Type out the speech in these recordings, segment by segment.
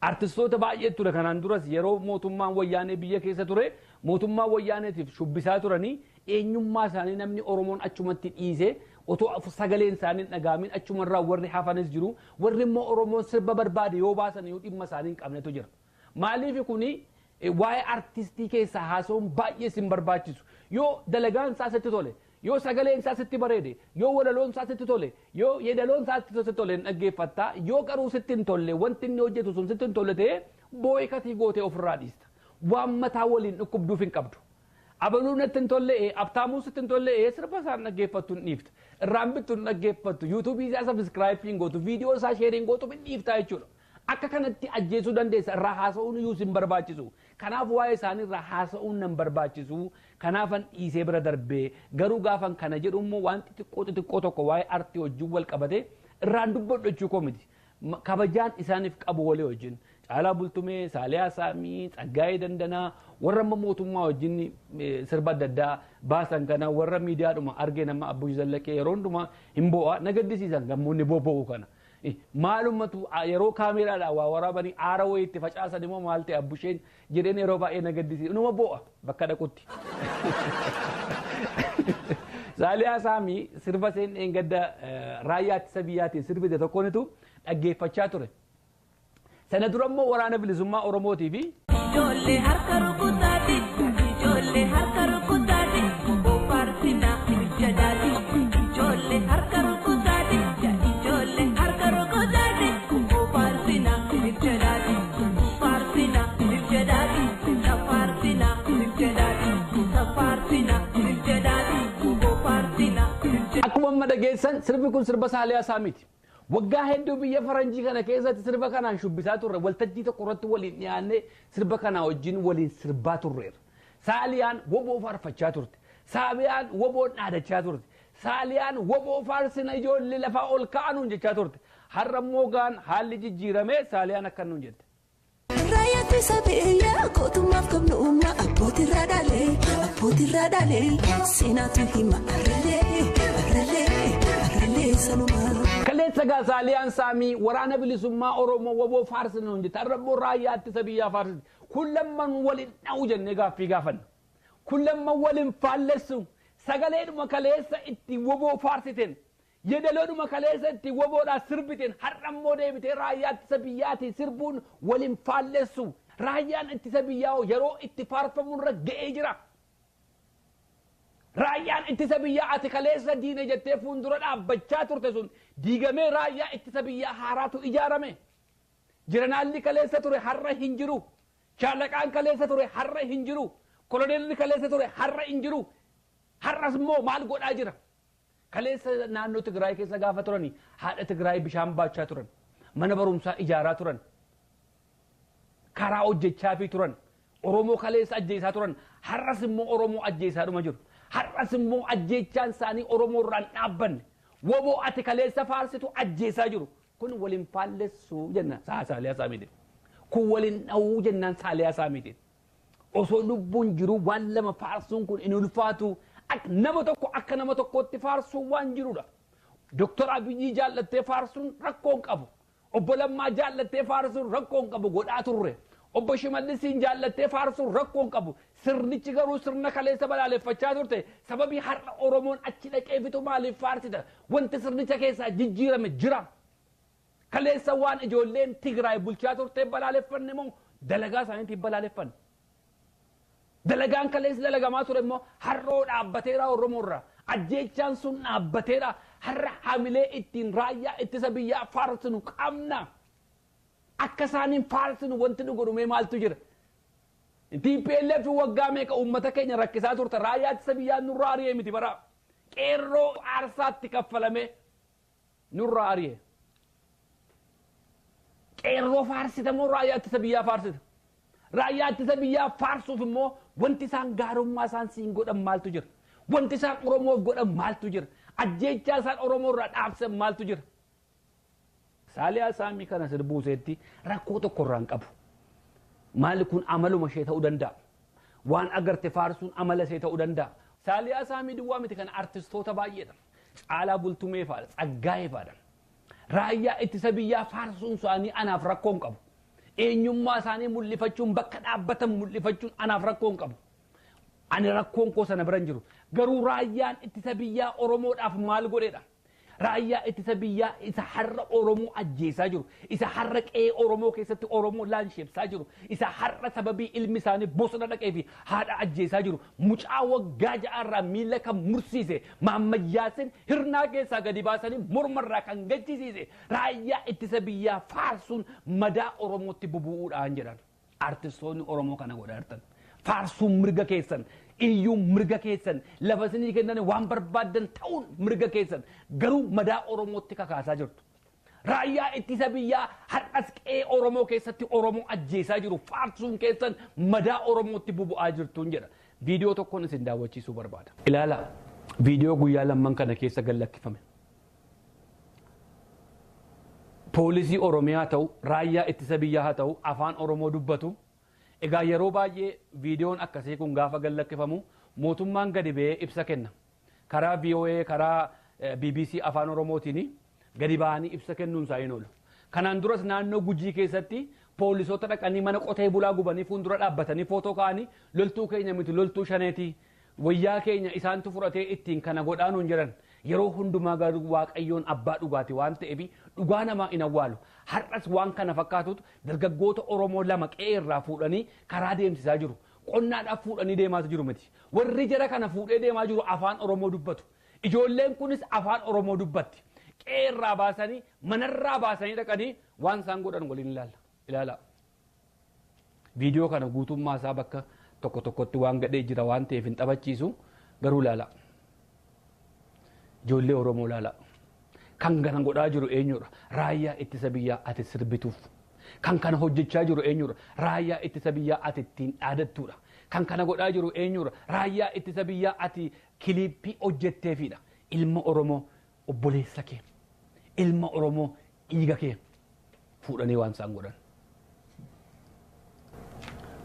Artistoota baay'ee ture kanaan duras yeroo mootummaan wayyaanee biyya keessa ture mootummaa wayyaaneetiif shubbisaa turanii eenyummaa isaanii namni Oromoon achumatti dhiisee otoo sagaleen isaanii hin dhaga'amin achumarraa warri hafanis jiru warri immoo Oromoon sirba barbaade yoo baasan yoo dhimma isaanii hin qabnetu jira. Maaliif kuni waa'ee artistii keessaa haasa'uun baay'ee sin barbaachisu yoo dalagaan isaa sitti tole yoo sagaleen isaa sitti bareede yoo walaloon isaa sitti tole yoo yeedaloon isaa sitti tole hin dhaggeeffatta yoo garuu sitti hin tolle wanti inni hojjetu sun sitti hin tolle ta'ee boo'ikatii gootee ofirraa dhiista waan mataa waliin dhukkubduuf hin qabdu. Abaluu natti hin tolle abtaamuu sitti hin tolle sirba isaa hin dhaggeeffattu hin dhiifta irraan bittu hin dhaggeeffattu yuutuubii isaa sabiskiraayipii hin gootu viidiyoo isaa sheerii hin gootu hin dhiifta jechuudha. Akka kanatti ajjeesuu dandeessa irraa haasa'uun iyyuu sin barbaachisu. Kanaaf waa'ee isaanii irraa haasa'uun nan barbaachisu. Kanaafan dhiisee bira darbee garuu gaafan kana jedhu immoo waan xixiqqoo xixiqqoo tokko waa'ee artii wajjin wal qabate irraan dubbadhu jechuu koo miti. Kabajaan isaaniif qabu walii wajjin. Caalaa Bultumee, Saaliyaa Saamii, Tsaggaayee Dandanaa warra amma mootummaa wajjin sirba adda addaa baasan kana warra miidiyaadhuma argee nama Abbuush Zallaqee yeroo hundumaa hin bo'a na gaddisiisan gammoonni bobba'u kana. Maalumatu yeroo kaameraadhaan waa waraabanii aara wayii itti facaasan immoo maal ta'e abbusheen jedheen yeroo baay'ee na gaddisiisa. Inuma bo'a bakka dhaqutti. Saaliyaa Saamii sirba seen dheengadda raayyaa ittisa biyyaatiin sirbite tokkoonitu dhaggeeffachaa ture. Sana dura immoo waraana bilisummaa Oromootii fi Ijoollee harka rukutaati, ijoollee harka rukutaati, bofaartina jedhaati. Ijoollee harka rukutaati, ijoollee harka rukutaati, bofaartina jedhaati. Faartina jedhaati, tafaartina jedhaati, tafaartina jedhaati, bofaartina jedhaati. Akkuma amma dhageessan sirbi kun sirba Saaliyaa Saamiiti. Waggaa hedduu biyya faranjii kana keessatti sirba kanaan shubbisaa turre waltajjii tokko irratti waliin dhiyaannee sirba kanaa wajjin waliin sirbaa turreera. Saaliyaan woboo faarfachaa turte. Saaliyaan woboon dhaadachaa turte. Saaliyaan woboo faarsina ijoollee lafaa ol ka'anuun jechaa turte. Har'a immoo gaan haalli jijjiiramee Saaliyaan akkan nuun jette. Raayyaa ittisa biyyaa gootummaaf qabnu humna abbootirraa dhaalee abbootirraa dhaalee seenaatu hima arralee arralee arralee sanuma. Kaleessa gaa Saaliyaan Saamii waraana bilisummaa Oromoo woboo faarsina nuun jette. Har'a immoo raayyaa ittisa biyyaa faarsiti. Kun lamman waliin dha'u jennee gaaffii gaafanna. Kun lamman waliin faallessu. Sagaleedhuma kaleessa itti woboo faarsiteen yeedaloodhuma kaleessa itti woboodhaa sirbiteen har'a immoo deebitee raayyaa ittisa biyyaatiin sirbuun waliin faallessu. Raayyaan ittisa biyyaa yeroo itti faarfamurra ga'ee jira. Raayyaan ittisa biyyaa ati kaleessa diine jettee fuuldura dhaabbachaa turte sun diigamee raayyaa ittisa biyyaa haaraatu ijaarame. Jiranaalli kaleessa ture har'a hin jiru. Shaalaqaan kaleessa ture har'a hin jiru. Koloneelli kaleessa ture har'a hin jiru. Har'as immoo maal godhaa jira? Kaleessa naannoo Tigraay keessa gaafa turani haadha Tigraay bishaan baachaa turan. Mana barumsaa ijaaraa turan. Karaa hojjechaafii turan. Oromoo kaleessa ajjeesaa turan. Har'as immoo Oromoo ajjeesaadhuma jiru. Har'as immoo ajjeechaan isaanii Oromoo irraan dhaabbanne. Woboo ati kaleessa faarsitu ajjeesaa jiru. Kun waliin faallessuu jenna Saaliyaa Saamiitiin. Kun waliin dha'uu jennaan Saaliyaa Saamiitiin. Osoo lubbuun jiru waan lama faarsuun kun hin ulfaatu. Nama tokko akka nama tokkootti faarsuun waan jirudha. Doktor Abiyyi jaallattee faarsuun rakkoo hin qabu. Obbo Lammaa jaallattee faarsuun rakkoo hin qabu godhaa turre. Obbo Shimallisiin jaallattee faarsuun rakkoo hin qabu. Sirnichi garuu sirna kaleessa balaaleffachaa turte. Sababii har'a Oromoon achi dhaqee fitu maaliif faarsita? Wanti sirnicha keessaa jijjiirame jira. Kaleessa waan ijoolleen Tigraay bulchaa turte balaaleffanne moo dalagaa isaaniitiin balaaleffanne? Dalagaan kaleessa dalagamaa ture immoo har'oo dhaabbateera Oromoorra. Ajjeechaan sun dhaabbateera. Har'a hamilee ittiin raayyaa ittisa biyyaa faarsinu qabna. Akka isaaniin faarsinu wanti nu godhumee maaltu jira? TPLF waggaa meeqa uummata keenya rakkisaa turte raayyaa ittisa biyyaa nurraa ari'ee miti bara. Qeerroo aarsaatti kaffalamee nurraa ari'e. Qeerroo faarsita moo raayyaa ittisa biyyaa faarsita? Raayyaa ittisa biyyaa faarsuuf immoo wanti isaan gaarummaa isaan siin godhan maaltu jira? Wanti isaan Oromoof godhan maaltu jira? Ajjeechaa isaan Oromoo irraa dhaabsan maaltu jira? Saaliyaa Saamii kana sirbuu iseetti rakkoo tokko irraa hin qabu. Maali kun amaluma ishee ta'uu danda'a. Waan agarte faarsuun amala ishee ta'uu danda'a. Saaliyaa Saamii duwwaa miti kan artistoota baay'eedha. Caalaa Bultumee fa'aadha. Tsaggaayee fa'aadha. Raayyaa ittisa biyyaa faarsuun isaanii anaaf rakkoo hin qabu. Eenyummaa isaanii mul'ifachuun bakka dhaabbatan mul'ifachuun anaaf rakkoo hin qabu. Ani rakkoon koo sana bira hin jiru. Garuu raayyaan ittisa biyyaa Oromoodhaaf maal godheedha? Raayyaa ittisa biyyaa isa har'a Oromoo ajjeesaa jiru, isa har'a qe'ee Oromoo keessatti Oromoo laansheebsaa jiru, isa har'a sababii ilmi isaanii bosona dhaqee fi haadha ajjeesaa jiru, mucaa waggaa ja'arraa miila kan mursiise, Mahammad Yaasin hirnaa keessaa gadi baasanii mormarraa kan gachisiise, raayyaa ittisa biyyaa faarsuun madaa Oromootti bubu'uudhaan jedhan. Artistoonni Oromoo kana godhaa jirtan. Faarsuun mirga keessan, iyyuun mirga keessan, lafa isinii kennan waan barbaaddan ta'uun mirga keessan, garuu madaa Oromootti kakaasaa jirtu. Raayyaa ittisa biyyaa har'as qe'ee Oromoo keessatti Oromoo ajjeesaa jiru faarsuun keessan madaa Oromootti bubu'aa jirtuun jedha. Viidiyoo tokkoon isin daawwachiisuu barbaada. Ilaala viidiyoo guyyaa lamman kana keessa gad lakkifame. Poolisii Oromiyaa ta'u, raayyaa ittisa biyyaa haa ta'u, afaan Oromoo dubbatu. Egaa yeroo baay'ee viidiyoon akkasii kun gaafa gad lakkifamu mootummaan gadi ba'ee ibsa kenna. Karaa VOA, karaa BBC afaan Oromootiin gadi ba'anii ibsa kennuun isaa hin oolu. Kanaan duras naannoo Gujii keessatti poolisoota dhaqanii mana qotee bulaa gubanii fuuldura dhaabbatanii footoo ka'anii loltuu keenya miti loltuu shaneeti. Wayyaa keenya isaantu fudhatee ittiin kana godhaa nuun jedhan. Yeroo hundumaa garuu Waaqayyoon abbaa dhugaati waan ta'eef dhugaa namaa hin awwaalu. Har'as waan kana fakkaatutu dargaggoota Oromoo lama qe'ee irraa fuudhanii karaa deemsisaa jiru. Qonnaadhaaf fuudhanii deemaa jiru miti. Warri jara kana fuudhee deemaa jiru afaan Oromoo dubbatu. Ijoolleen kunis afaan Oromoo dubbatti. Qe'ee irraa baasanii manarraa baasanii dhaqanii waan isaan godhan waliin ilaalla. Ilaala. Viidiyoo kana guutummaa isaa bakka tokko tokkotti waan gadhee jira waan ta'eef hin taphachiisu garuu ilaala. Ijoollee Oromoo ilaala. Kan kana godhaa jiru eenyudha? Raayyaa ittisa biyyaa ati sirbituuf. Kan kana hojjechaa jiru eenyudha? Raayyaa ittisa biyyaa ati ittiin dhaadattuudha. Kan kana godhaa jiru eenyudha? Raayyaa ittisa biyyaa ati kiliippii hojjetteefidha. Ilma Oromoo obboleessa kee, ilma Oromoo dhiiga kee fuudhanii waan isaan godhan.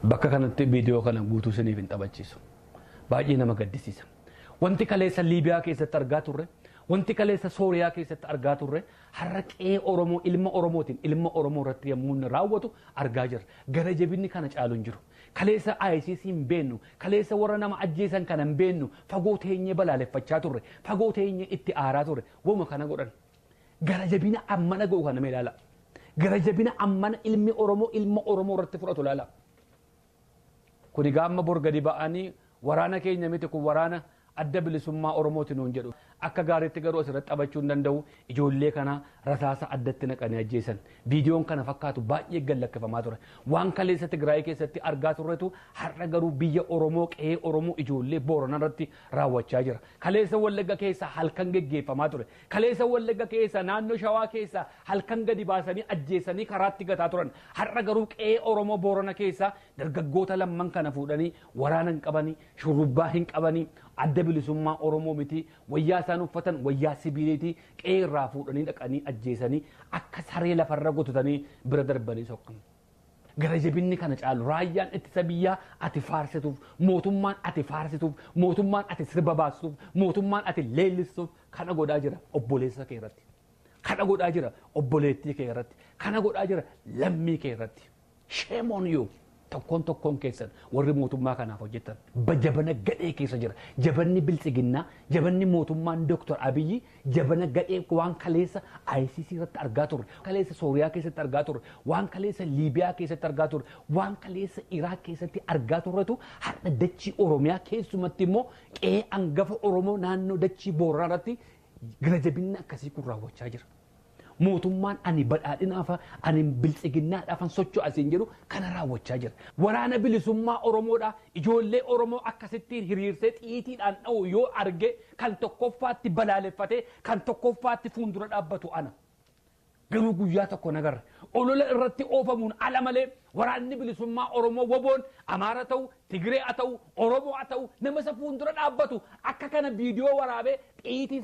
Bakka kanatti viidiyoo kana guutuu isiniif hin taphachiisu. Baay'ee nama gaddisiisa. Wanti kaleessa Liibiyaa keessatti argaa turre, wanti kaleessa Sooriyaa keessatti argaa turre, har'a qe'ee Oromoo ilma Oromootiin ilma Oromoo irratti yommuu inni raawwatu argaa jirra. Gara jabinni kana caalu hin jiru. Kaleessa ICC hin beennu, kaleessa warra nama ajjeesan kana hin beennu, fagoo teenyee balaaleffachaa turre, fagoo teenyee itti aaraa turre, wama kana godhan. Gara jabina ammana ga'u kana ilaala. Gara jabina ammana ilmi Oromoo ilma Oromoo irratti fudhatu ilaala. Kuni gaamma bor gadi ba'anii waraana keenya miti kun waraana adda bilisummaa Oromooti nuun jedhu. Akka gaariitti garuu asirratti taphachuu hin danda'u. Ijoollee kana rasaasa addatti naqanii ajjeesan. Viidiyoon kana fakkaatu baay'ee gad lakkifamaa ture. Waan kaleessa Tigraay keessatti argaa turretu har'a garuu biyya Oromoo qe'ee Oromoo ijoollee Boorana irratti raawwachaa jira. Kaleessa Wallagga keessa halkan geggeeffamaa ture. Kaleessa Wallagga keessa naannoo Shawaa keessa halkan gadi baasanii ajjeesanii karaatti gataa turan. Har'a garuu qe'ee Oromoo Boorana keessa dargaggoota lamman kana fuudhanii waraana hin qabanii, shurrubbaa hin qabanii, adda bilisummaa Oromoo miti, wayyaa isaan uffatan wayyaa sibiiliiti qe'ee irraa fuudhanii dhaqanii ajjeesanii akka saree lafarra gototanii bira darbanii soqqan. Gara jabinni kana caalu raayyaan ittisa biyyaa ati faarsituuf, mootummaan ati faarsituuf, mootummaan ati sirba baastuuf, mootummaan ati leellistuuf kana godhaa jira obboleessa kee irratti. Kana godhaa jira obboleettii kee irratti. Kana godhaa jira lammii kee irratti. Shame on you. Tokkoon tokkoon keessan warri mootummaa kanaaf hojjetan jabana gadhee keessa jira. Jabanni biltsiginnaa, jabanni mootummaan Dooktar Abiyyi jabana gadhee waan kaleessa ICC irratti argaa turre, kaleessa Sooriyaa keessatti argaa turre, waan kaleessa Liibiyaa keessatti argaa turre, waan kaleessa Iraaq keessatti argaa turretu har'a dachii Oromiyaa keessumatti immoo qe'ee hangafa Oromoo naannoo dachii Booranaa irratti gara jabinni akkasii kun raawwachaa jira. Mootummaan ani badhaadhinaaf ani biltsiginnaadhaaf socho'a asiin jedhu kana raawwachaa jira. Waraana bilisummaa Oromoodha. Ijoollee Oromoo akkasittiin hiriirsee xiitiidhaan dha'u yoo arge kan tokkoffaatti balaaleffatee kan tokkoffaatti fuuldura dhaabbatu ana. Garuu guyyaa tokko nagarra. Olola irratti oofamuun ala malee waraanni bilisummaa Oromoo woboon Amaara ta'u, Tigree haa ta'u, Oromoo haa ta'u nama isa fuuldura dhaabbatu akka kana viidiyoo waraabee xiitii